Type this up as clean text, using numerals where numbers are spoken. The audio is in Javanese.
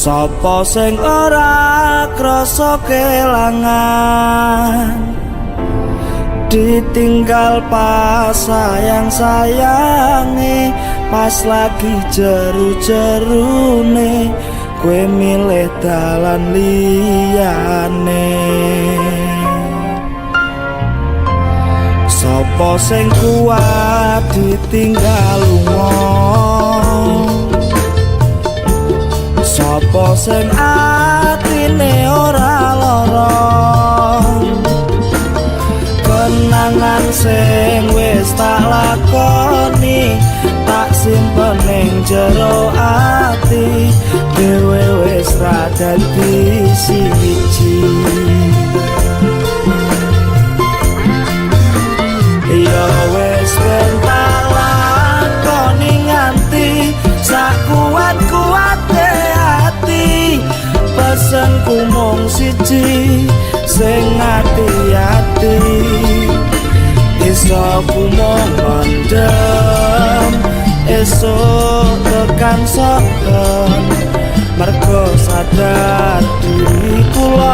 Sopo sing ora krasa kelangan ditinggal pas sayang-sayange, pas lagi jeru-jerune kowe milih dalan liyane. Sopo sing kuat ditinggal lunga? Sopo sing atine ora lara? Kenangan sing wis tak lakoni tak simpen ning jero ati, dhewe wis ra dadi siji. Ya wis ben tak lakoni nganti sak kuat-kuate ati, pesenku mung siji, sing ati-ati. Iso ku mung mendem esuk tekan soken, mergo sadar diri kula.